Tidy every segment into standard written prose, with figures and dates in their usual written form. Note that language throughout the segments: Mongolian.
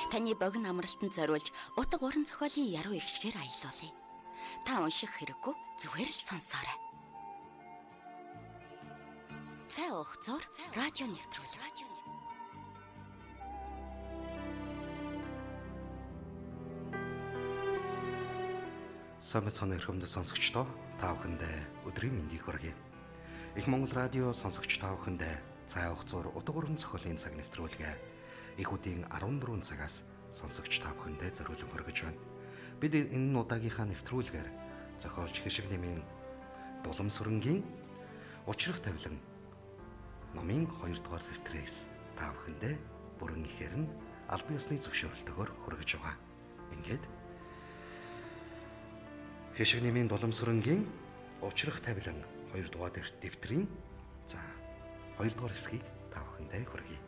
Таны богино амралтанд зориулж утга уран зохиолын яруу эгшгээр аялуулъя. Та унших хэрэггүй, зүгээр л сонсоорой. Цай уух зур радио нэвтрүүлэг. Сайн мэцхан эрхэмлэн сонсогчдоо, та бүхэндээ өдрийн мэндийг хүргэе. Их Монгол радио сонсогч та бүхэндээ цай уух зур утга уран зохиолын цаг нэвтрүүлгээ их үдийн 14 цагаас сонсогч та бүхэндээ зориулан хүргэж байна. Бид энэ удаагийнхаа нэвтрүүлгээр зохиолч Хишиг нэмийн Дулам сүрэнгийн Учрах тавилан номын 2 дугаар дэвтрээс та бүхэндээ бүрэн ихээр нь албан ёсны зөвшөөрөлтөөр хүргэж байгаа. Ингээд Хишиг нэмийн Дулам сүрэнгийн Учрах тавилан 2 дугаар дэвтрийн за 2 дугаар хэсгийг та бүхэндээ хүргэе.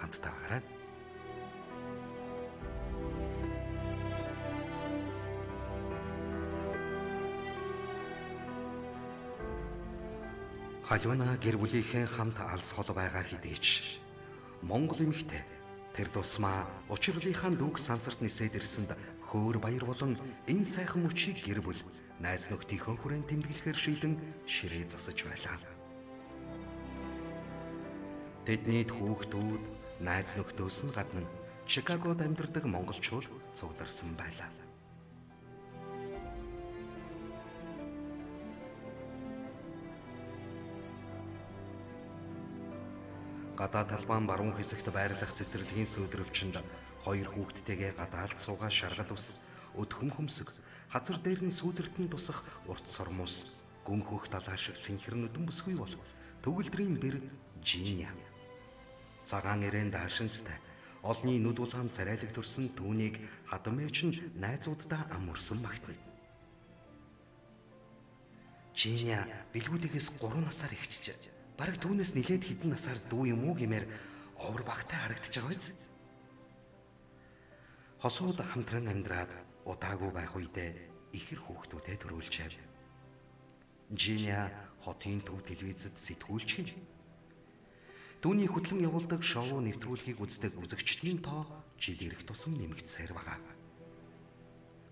Хамтдаа байгаарай. Халиуна гэр бүлийнхээ хамт алс хол байгаа хэдий ч Монгол эмэгтэй тэр тусмаа учирлынхаа дүүг сансарт нисээд ирсэнд хөөр баяр болон энэ сайхан мөчийг гэр бүл найз нөхдийнхөө хүрээнд тэмдэглэхээр шийдэн ширээ засаж байлаа. Тэдний хүүхдүүд найз нөхдөөс нь гадна Чикагод амьдардаг монголчууд цугларсан байлаа. Гадаа талбайн баруун хэсэгт байрлах цэцэрлэгийн сүүлрөвчөнд хоёр хүүхэдтэйгээ гадаалд суугаа шаргал ус, өдхөм хөмсөг, хазар дээр нь сүүлэртэн тусах урт сормуус, гүн хөх далаа шиг цэнхэр нүдэн бүсгүй бол төгөлдрийн бэр Жиня. Цагаан эрээн даашинцтай олны нүд улаан царайлаг төрсөн түүнийг хадам ээж нь найзууддаа ам өрсөн магтана. Жиня бэлгүүдээс 3 насаар ихчиж, бараг түүнээс нилээд хэдэн насаар дүү юм уу гэмээр овор багтай харагдаж байгаа биз? Хосууд хамтран амьдраад удаагүй байх үедээ ихэр хүүхдүүдэд төрүүлжээ. Жиня хотын төв телевизэд сэтгүүлч хин. Түүний хөтлөн явуулдаг шоу нэвтрүүлгийг үздэг үзэгчдийн тоо жил ирэх тусам нэмэгдсээр байгаа.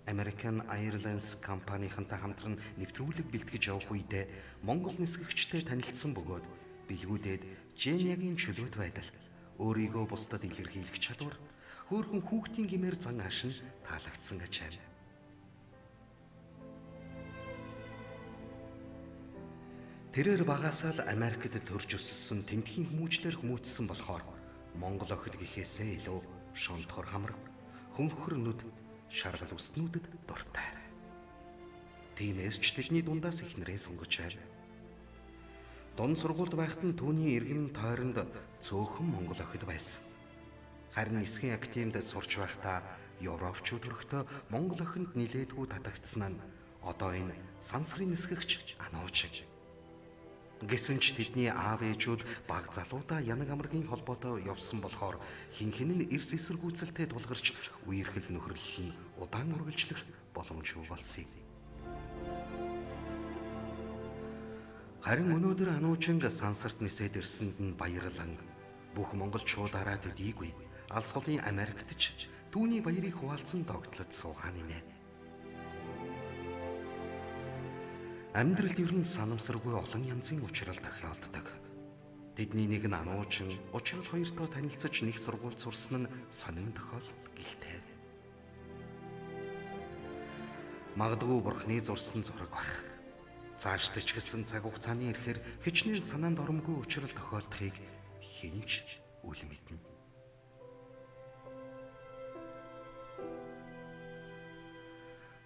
American Airlines компанийнхантай хамтран нэвтрүүлэг бэлтгэж явах үедээ Монгол нисгэгчтэй танилцсан бөгөөд бэлгүүдэд Женягийн чөлөөт байдал, өөрийгөө бусдад илэрхийлэх чадвар, хөөрхөн хүүхдийн гэмээр зан ааш нь таалагдсан гэж. Тэрээр багасаа л Америкт төрж өссөн тентхийн хүмүүжлэр хүмүүжсэн болохоор Монгол охид гэхээсээ илүү шонтхор хамар, хөнхөр нүд, шаргал үснүүдэд дуртай. Тиймээс ч тэдний дундаас эхнэрээ сонгож байв. Дунд сургуульд байхад нь түүний эргэн тойронд цөөхөн монгол охид байсан. Харин нисхийн академид сурч байхдаа европчууд өрхтөө монгол охинд нилээдгүй татагдсан нь одоо энэ сансрын нисгэгч Ануучин. Гэсэн ч тэдний аав ээжүүд баг залуудаа янаг амаргийн холбоотой явсан болохоор хин хин нь эрс эсэргүүцэлтэй тулгарч үерхэл нөхөрлөл нь удаан үргэлжлэх боломжгүй болсон юм. Харин өнөөдөр Ануучинг сансарт нисээд ирсэнд нь баярлан бүх монголчуудаараа төдийгүй алс холын Америкт ч түүний баярыг хуваалцсан догтлоод суугаан нэ. Амьдралд ер нь санамсаргүй олон янзын учрал тохиолддог. Тэдний нэг нь Ануучин учрал хоёртоо танилцаж нэг сургуульд сурсан нь сонин тохиолдол гэлтэй. Магадгүй бурхны зурсан зураг бах. Цаашд ч гэсэн цаг хугацааны ирэхээр хичнээн санаанд оромгүй учрал тохиолдохыг хэн ч үл мэднэ.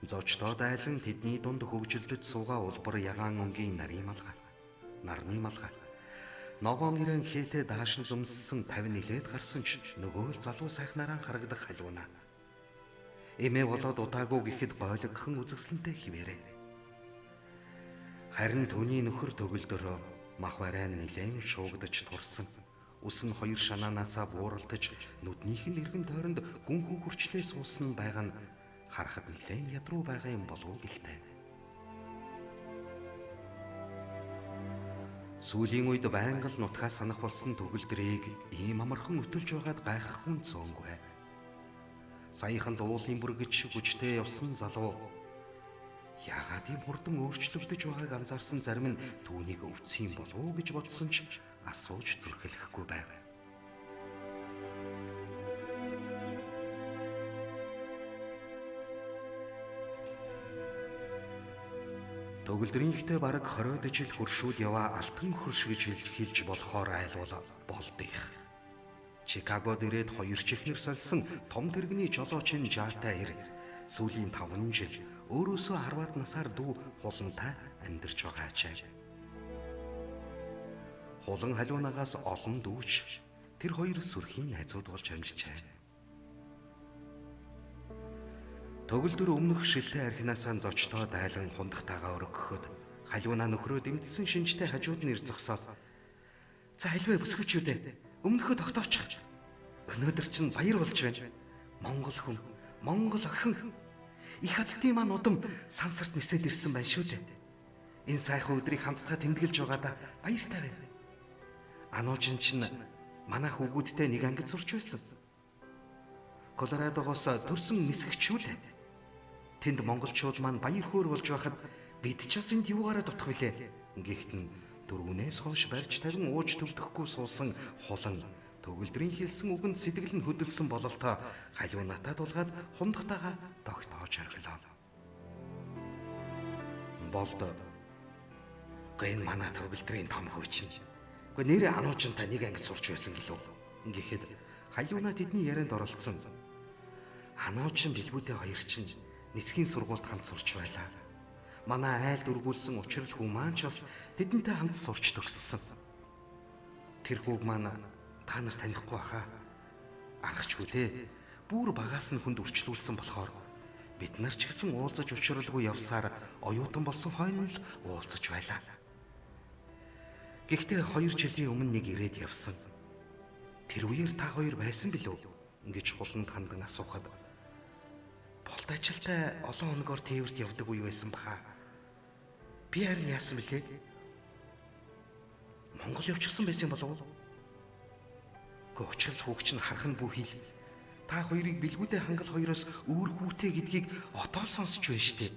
Зочдоо дайлан тэдний дунд хөгжилдөж суугаа улбар ягаан өнгийн нарийн малгай, нарны малгай. Ногоон ирэн хээтэй даашин зөмссөн 50 нилээд гарсан ч нөгөө л залуу сайхнараа харагдах халиуна. Эмээ болоод удаагүй гэхэд гойлогхон үзэсгэлэнтэй хിവэрэ. Харин түүний нөхөр төгөлдөрөө мах барай нилээн шуугдаж турсан. Ус нь хоёр шанаанаасаа бууралтаж нүднийх нь эргэн тойронд гүн хүн хурчлээ суусан байгаа нь харахад нилээн ядруу байгаа юм болов уу гэлтэй. Сүүлийн үед байнга л нутгаа санах болсон төгөлдрийг ийм амархан өтөлж байгаад гайхах хүн цөөнгүй. Саяхан л уулын бүргэж хүчтэй явсан залуу яагаад ийм хурдан өөрчлөгдөж байгааг анзаарсан зарим нь түүнийг өвцсөн болов уу гэж бодсон ч асууж зүрхлэхгүй байв. Төгөлдрийнхтэй бараг 20 жил хөршүүд яваа алтан хөрш гэж хэлж болохоор айлуул болдих. Чикагод ирээд хоёр чихнэр сольсон том тэрэгний жолоочин Жаатай ир сүүлийн 5 жил өөрөөсөө 10-аад насаар дүү хулантай амьдарч байгаачээ. Хулан халиунагаас олон дүүч тэр хоёр сүрхийн найзууд болж амжижээ. Төгөлдөр өмнөх шилтэй архинаасаа зочдоо дайлан хундахтайгаа өргөхөд халиунаа нөхрөө дэмтсэн шинжтэй хажууд нь ир зогсоод "За хальвэ бүсгүүчүүдээ өмнөхөө тогтоочих. Өнөөдөр чинь баяр болж байна. Монгол хүн, Монгол охин их хаттын маань удам сансарт нисээд ирсэн байна шүү дээ. Энэ сайхан өдрийг хамтдаа тэмдэглэж байгаадаа баяртай байна. Ануужин чинь манай хүүгүүдтэй нэг ангид сурч байсан. Колорадогоос төрсэн нисгчүү лээ. Тэнд монголчууд маань баяр хөөр болж байхад бид ч бас энд юугаараа дутах вүлээ." Гэхдээ нь дөрвөнээс хойш барьж тавин ууж төвдөхгүй суусан хулан төгөлдрийн хэлсэн үгэнд сэтгэл нь хөдөлсөн бололтоо халиунатаа тулгаад хундахтайгаа тогтоож орхилоо. Болд "Үгүй энэ манай төгөлдрийн том хүү чинь. Үгүй нэрээ ануужинтай нэг ангид сурч байсан гэлөө." Гэхэд халиунаа тэдний ярианд оролцсон. "Ануучин бэлгүүдээ хоёр чинь нисхийн сургуульд хамт сурч байлаа. Манай айлд өргүүлсэн учрал хүү маань ч бас тэдэнтэй хамт сурч төгссөн. Тэр хүүг маань та нар танихгүй баха. Аргач хүлээ. Бүр багаас нь хүнд өрчлүүлсэн болохоор бид нар ч гэсэн уулзаж учралгүй явсаар оюутан болсон хойно л уулзаж байлаа. Гэхдээ 2 жилийн өмнө нэг ирээд явсан. Тэр үеэр та хоёр байсан билүү?" гэж хуланд хандан асуухад "Болт ажилтай олон хоногоор тээвэрт явдаг үе байсан баха. Би харин яасан бilé? Монгол явчихсан байсан болов уу? Гэхдээ учрал хүүгч нь харах нь бүхий л та хоёрыг бэлгүүдээ хангал хоёроос өөр хүүтэй гэдгийг отоол сонсч байна штэ.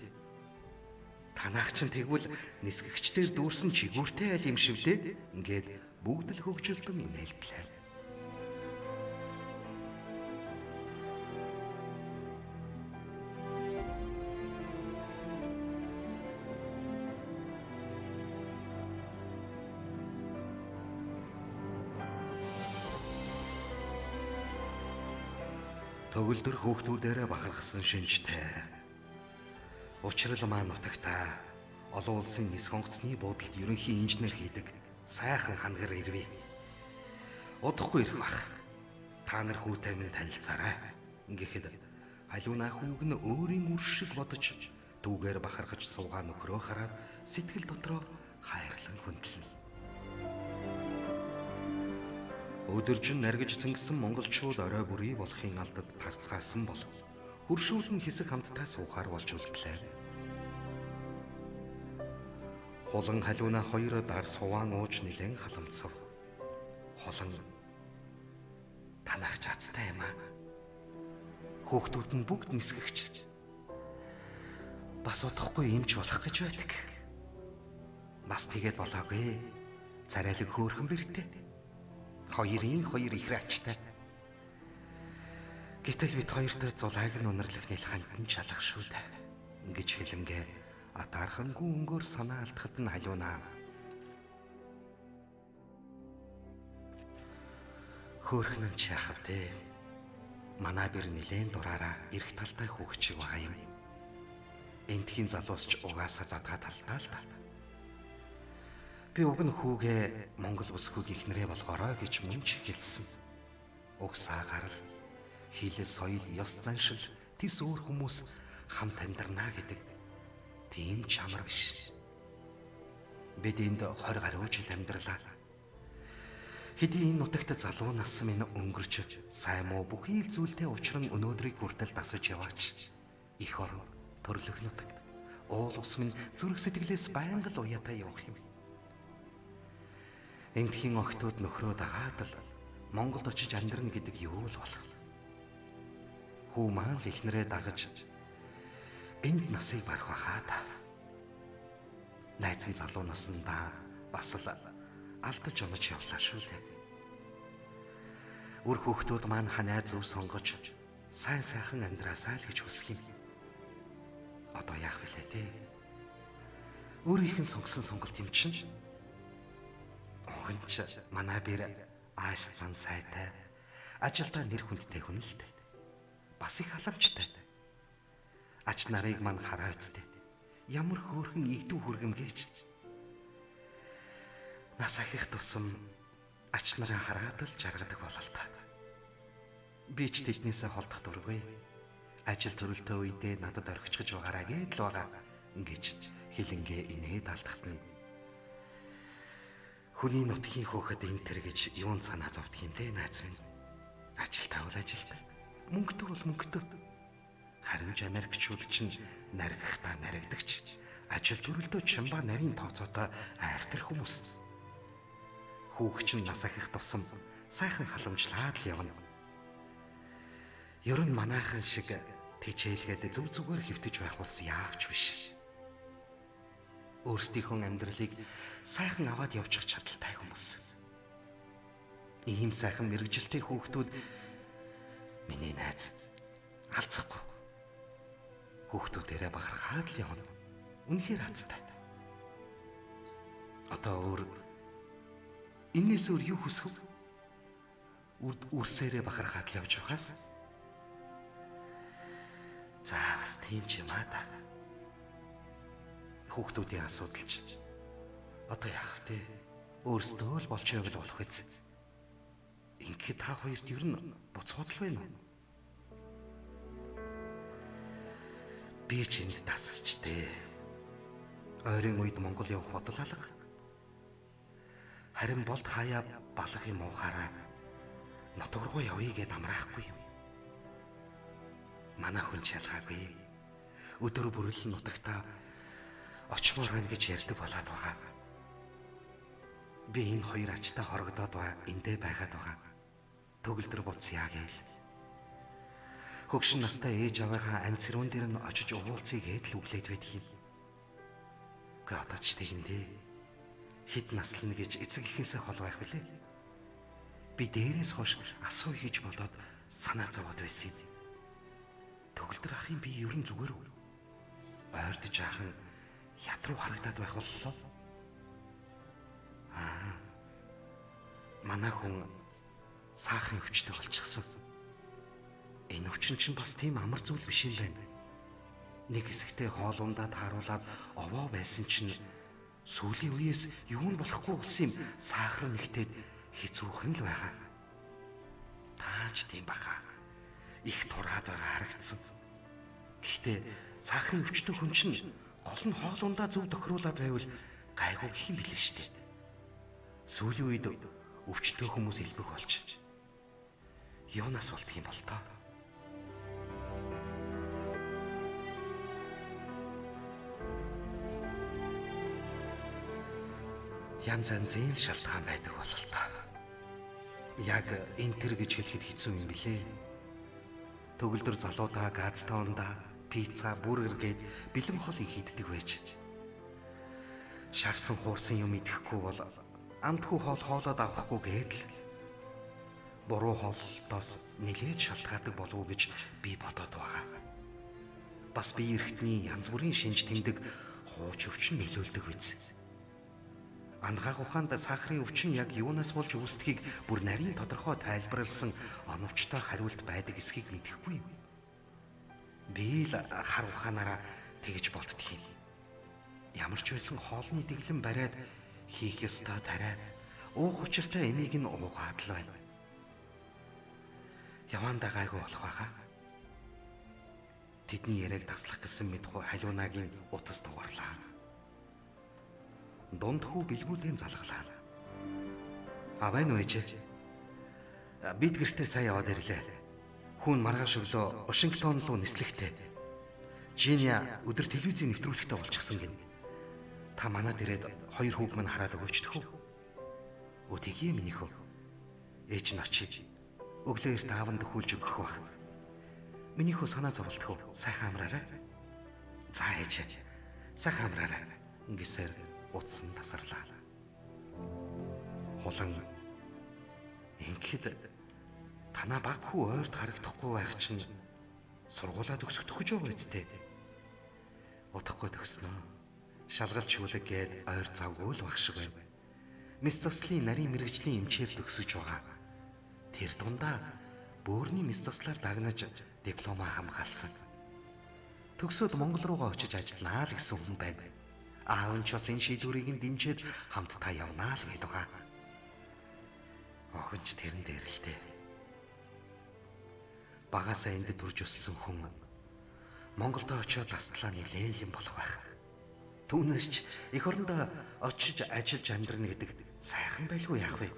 Танаах чинь тэгвэл нисгэгчдэр дүүрсэн чигүүртэй аль юм шивлээ." Ингээд бүгд л хөгжилдөн инээлтлээ. Төгөлдөр хүүхдүүдээрээ бахархсан шинжтэй. Учрал маань нутагтаа олон улсын нисэх онгоцны буудалд ерөнхий инженер хийдэг сайхан хангар ирвэ. Удахгүй ирэх бах. Та нар хүүтэй минь танилцаарай. Гэхэд халиунаа хүүг нь өөрийн үр шиг бодож түүгээр бахархаж суугаа нөхрөө хараад сэтгэл дотроо хайрлан хүндлэнэ. Өдөржин наргиж цэнгсэн монголчууд орой бүрий болохын алдад тарцгаасан бол хөршүүд нь хэсэг хамтдаа суухаар болж үлдлээ. Хулан халиунаа хоёр дар суваан ууж нилээн халамцав. Хулан "Танах чацтай юм аа. Хүүхдүүд нь бүгд нисгэгч. Бас удахгүй эмч болох гэж байдаг. Бас тэгээд болоогүй. Царайлаг хөөрхөн бэртэй. Хоёрын хоёр их ачтай. Гэтэл бид хоёртой зулайг нь унарлах нэлханд нь чалах шүү дээ." гэж хэлэнгээ атаархангүй өнгөөр санаа алдахад нь халиунаа "Хөөрхөн нь ч яах вэ? Манай бэр нилээн дураараа эрх талтай хүүхчиг байгаа юм. Эндхийн залуус ч угаасаа задгаа талтай л та. Би уг нь хүүгээ Монгол бүсгүйг ихнэрээ болгоорой гэж мөн ч хэлсэн. Угсаа гарал, хэл, соёл, ёс заншил тис өөр хүмүүс хамт амьдрнаа гэдэг тийм ч амар биш. Бид энд 20 гаруй жил амьдралаа. Хэдий энэ нутагт залуу нас минь өнгөрч сайн муу бүхий л зүйлтэй учран өнөөдрийг хүртэл дасаж яваач. Их орон, төрлөх нутагт уул ус минь зүрх сэтгэлээс байнга л уяатай явах юм. Эндхийн охтууд нөхрөө дагаад л Монголд очиж амьдрна гэдэг юу л болох. Хүү маань л эхнэрээ дагаж энд насыг барах байхаа та. Найз нь залуу насндаа бас л алдаж онож явлаа шүү дээ. Үр хүүхдүүд маань ханаа зөв сонгож сайн сайхан амьдраасаа л гэж хүсэх юм. Одоо яах вүлээ те? Өөрийнх нь сонгосон сонголт юм чинь. Уган ч манай бэр ааш зан сайтай ажилдаа нэр хүндтэй хүн л дээ. Бас их халамжтай. Ач нарыг мань хараа үсттэй. Ямар хөөрхөн игдүү хүргэмгээч. Нас ахих тусам ач нараа хараад л жаргадаг бололтой. Би ч тэднээсээ холдох дургүй. Ажил төрөлтөө үедээ надад орхичих байгаараа гэдэл байгаа гэж хилэнгээ инээд алдахтана. Хүний нутгийн хөөхөд энэ төр гэж юун санаа зовдох юм бэ найз минь? Ажилтаа бол ажилтаа, мөнгөтэй бол мөнгөтэй. Харин ч Америкчууд чинь наригхтаа наригдагч, ажил төрөлдөө чимба нарийн тооцоотой айхтар хүмүүс. Хүүхч нь нас ахих тусам сайхан халамжлаад л явна. Ер нь манайхан шиг тэжээлгээд зөв зүгээр хэвтэж байх улс яавч биш. Өөрсдийнхөө амьдралыг сайхан аваад явчих чадaltaй хүмүүс. Ийм сайхан мэргэжилтэй хүүхдүүд миний найз алцахгүй. Хүүхдүүдээрээ бахархаад л явна. Үнэхээр азтай. Одоо өөр энэс өөр юу хүсэх вэ? Үрсээрээ бахархаад л явж байхаас. За бас тийм ч юм аа та. Хүүхдүүдийн асуудал ч одоо яах вэ? Өөрсдөө л болж байвал болох биз. Ингээд та хоёрт ер нь буцхууд л байна уу? Би ч энд тасчтэй. Ойрын үед Монгол явах бодол алга. Харин болд хаяа балах юм уухаараа нутаг руу явъя гэд амраахгүй юм. Манай хүн ч ялгаагүй. Өдөр бүрэл нутагтаа очмоор байна гэж ярьдаг болоод байгаа. Би энэ хоёр ачтай хорогдоод ба эндээ байгаад байгаа. Төгөлдөр буцъя гээл. Хөгшин настай ээж аваагаа амь цэрүүн дээр нь очиж уулзъя гээд л өглөөд байдаг юм. Үгүй одоо ч тэгэндээ. Хэд наслна гэж эцэг эхээсээ хол байх билээ. Би дээрээс хойш асуу хийж болоод санаа зовоод байсан юм. Төгөлдөр ахын би ер нь зүгээр үү? Ойрдож ахын ядруу харагдаад байх боллоо. Аа. Манай хүн сахарын өвчтэй болчихсон. Энэ өвчин чинь бас тийм амар зүйл биш юм байна. Нэг хэсэгтээ хоол ундаа тааруулаад овоо байсан чинь сүүлийн үеэс юу нь болохгүй болсон юм. Сахар нэгтээд хэцүүхэн л байгаа. Таач тийм баха. Их тураад байгаа харагдсан. Гэхдээ сахарын өвчтөй хүн чинь гол нь хоол ундаа зөв тохируулаад байвал гайгүй гэх юм билээ шүү дээ. Сүүлийн үед өвчтөй хүмүүс элбэг болчих. Юунаас болдго юм бол тоо? Янз янзын шалтгаан байдаг бололтой. Яг энэ төр гэж хэлэхэд хэцүү юм билээ. Төгөлдөр залуудаа газтаундаа пицца, бургер гээд бэлэн хоол их иддэг байж. Шарсан хуурсан юм идэхгүй бол амтгүй хоол хоолоод авахгүй гээд л буруу хоолтоос нилээд шалтгаадаг болов уу гэж би бодоод байгаа. Бас би эртний янз бүрийн шинж тэмдэг хууч өвчин нөлөөлдөг биз. Ангааг ухаанд сахарын өвчин яг юунаас болж үүсдгийг бүр нарийн тодорхой тайлбарласан оновчтой хариулт байдаг эсхийг мэдэхгүй юм. Би л хар ухаанаараа тэгж болтдох юм. Ямар ч байсан хоолны дэглэм бариад хийх ёстой тариа уух учиртай эмийг нь уугаад л байна. Явандаа гайгүй болох байхаа. Тэдний яриаг таслах гэсэн мэдхүү халиунагийн утас дугаарлаа. Дунд хүү бэлгүүдийн залгалаа. А байна уу ээжээ? Бид гэртээ сая яваад ирлээ. Хүүн маргааш өглөө Вашингтон руу нислэгтэй. Жиня өдөр телевизийн нэвтрүүлэгтэй болчихсон гин. Та манад ирээд хоёр хүүг минь хараад өгөөч тхүү. Өө тэгье миний хөө. Ээж нь очие. Өглөө эрт аавнд өхүүлж өгөх байх. Миний хүү санаа зовлтгүй. Сайхан амраарай. За ээж. Сайхан амраарай. Гэсээр утсан тасарлаа. Хулан ингээд танаа баг хүү ойрт харагдахгүй байх чинь сургуулаа төгсөх төхөж байгаа үсттэй. Утахгүй төгснөө. Шалгалт шүүлэг гээд ойр завгүй л баг шиг байна. Мэс заслын нарийн мэрэгжлийн эмчээр төгсөж байгаа. Тэр дундаа бөөрийн мэс заслаар дагнаж дипломаа хамгаалсан. Төгсөөд Монгол руугаа очиж ажилланаа л гэсэн хүн байна. Аав нь ч бас энэ шийдвэрийг нь дэмжиж хамтдаа явнаа л гээд байгаа. Охин ч тэрэн дээр л дээ. Багасаа энд төрж өссөн хүн Монголд очиод аслаа нэлээн юм болох байх. Түүнээс ч эх орондоо очиж ажиллаж амьдрна гэдэг сайхан байлгүй яах вэ?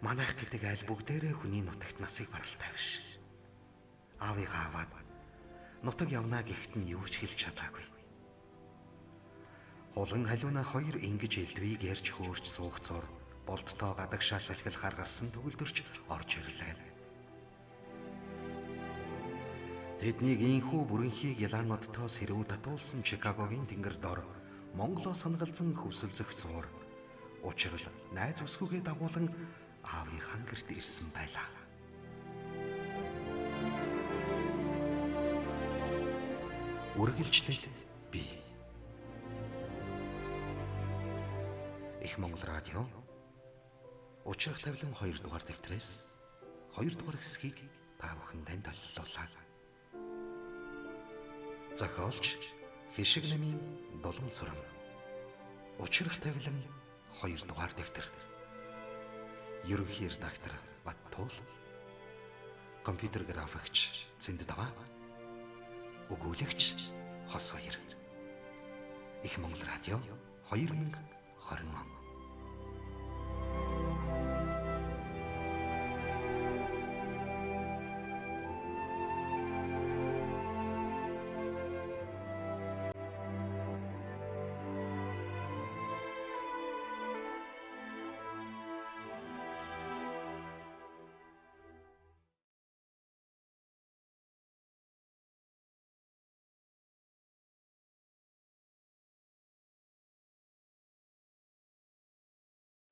Манайх гэдэг айл бүгдээрээ хүний нутагт насыг баралтай биш. Аавыгаа аваад нутаг явна гэхэд нь юу ч хэлж чадаагүй. Хулган халиуна хоёр ингэж элдвийг ярьж хөөрч суух зур болдтоо гадагшаа салхил хар гарсан төгөлдөрч орж ирлээ. Тэднийг инхүү бүрэнхийг ялаануудтоо сэрүү татуулсан Чикагогийн тэнгэр дор Монголоо санагалзан хөвсөлзөх зуур учрал найз өсгүүгээ дагуулan аавынхаа гэрт ирсэн байлаа. Үргэлжлэл би. Их Монгол радио Учрах тавилан 2 дугаар дэвтрээс 2 дугаар хэсгийг та бүхэн танд төллүүлээ. Зохиолч Хишиг намын Дулан суран. Учрах тавилан 2 дугаар дэвтэр. Ерөнхий редактор Баттуул. Компьютер графикч Цэнд Даваа. Өгүүлэгч Хос Хоёр. Их Монгол радио 2020 он.